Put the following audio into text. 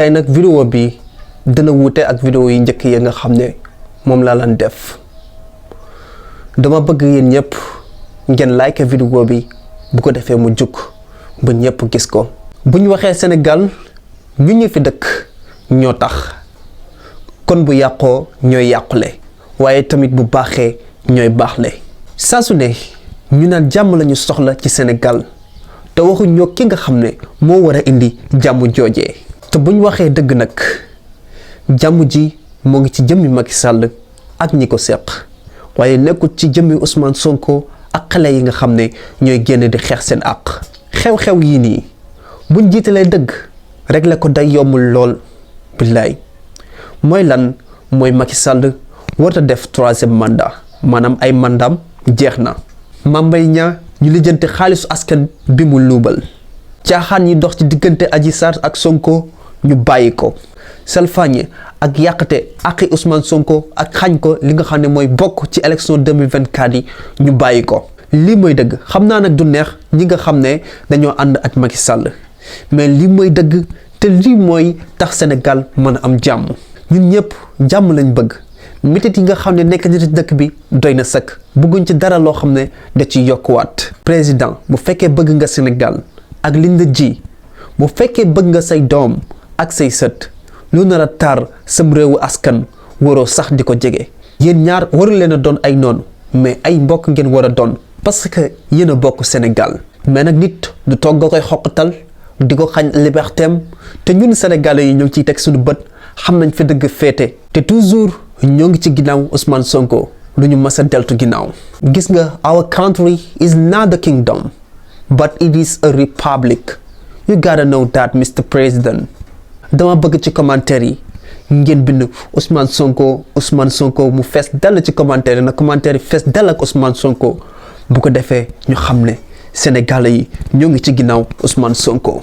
tey nag vidéo bi dina wuute ak vidéo yi njëkk yi nga xam ne moom laa lan def dama bëgg yéen ñëpp ngeen like vidéo bi bu ko defee mu jukk ba ñëpp gis ko. bu ñu waxee Sénégal ñu fi dëkk ñoo tax kon bu yàqoo ñooy yàqule waaye tamit bu baaxee ñooy baaxle. saa su ne ñu naan jàmm lañu soxla ci Sénégal te waxu ñoo ki nga xam ne moo war a indi jàmm joojee. te bu ñu waxee dëgg nag jàmm ji moo ngi ci jëmmi Macky Sall ak ñi ko seq waaye nekkul ci jëmmi Ousmane Sonko ak xale yi nga xam ne ñooy génn di xeex seen àq. xew-xew yii nii buñ jiitalee dëgg régler ko day yombul lool billaay. mooy lan mooy Macky Sall warta def 3e mandat maanaam ay mandam jeex na. Mambay ñaa ñu lijjanti xaalisu askan bi mu luubal. caaxaan yi dox ci diggante Adji Sarr ak Sonko ñu bàyyi ko. salfaañe ak yàqate aqi Ousmane Sonko ak xañ ko li nga xam ne mooy bokk ci élection 2024 yi ñu bàyyi ko. lii mooy dëgg xam naa nag du neex ñi nga xam ne dañoo ànd ak Macky Sall mais lii mooy dëgg te lii mooy tax Sénégal mën a am jàmm. ñun ñëpp jàmm lañ bëgg métit yi nga xam ne nekk ci dëkk bi doy na sëkk bëgguñ ci dara loo xam ne da ci yokkuwaat. président bu fekkee bëgg nga Sénégal ak liñ la ji bu fekkee bëgg nga say doom ak say sët lu nar a taar sam réewu askan waroo sax di ko jege. yéen ñaar waru leen a doon ay noonu mais ay mbokk ngeen war a doon parce que yéen a bokk Sénégal. mais nag nit du toog nga koy xoqatal di ko xañ libertéem te ñun Sénégalais yi ñoo ngi ciy teg suñu bët xam nañ fi dëgg féete te toujours ñoo ngi ci ginnaaw Ousmane Sonko lu ñu mës a deltu ginnaaw. gis nga our country is not a kingdom but it is a republic you gotta know that Mr. President. dama bëgg ci commentaire yi ngeen bind Ousmane Sonko mu fees dal ci commentaire yi na commentaire yi fees dal ak Ousmane Sonko bu ko defee ñu xam ne Sénégalais yi ñoo ngi ci ginnaaw Ousmane Sonko.